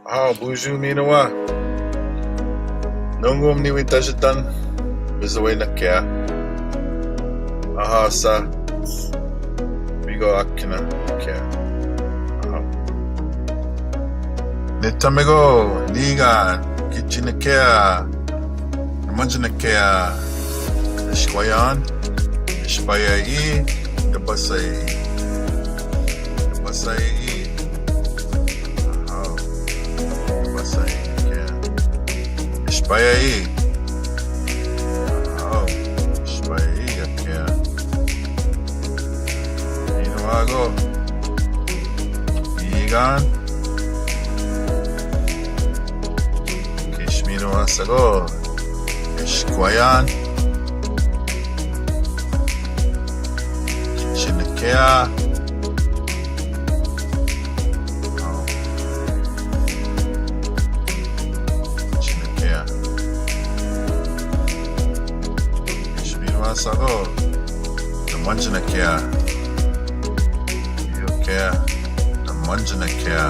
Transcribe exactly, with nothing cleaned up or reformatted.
Aha, buju minua. Nungum ni wita jitan. Bizawai na kea. Aha, sa. Bigo akina kea. Aha. Nitamigo, niga, kichina kea. Manjina kea. Eshkwayan. Eshpaya i. Gabasai. Gabasai i. Aha. Gabasai kea. Eshpaya i. Aha. Eshpaya i kea. Minuago. Igan. Kishminu asago. Eshkwayan. Kichina kea. Kichina kea. Kishminu asago. Namanjina kea. Yo kea. Namanjina kea.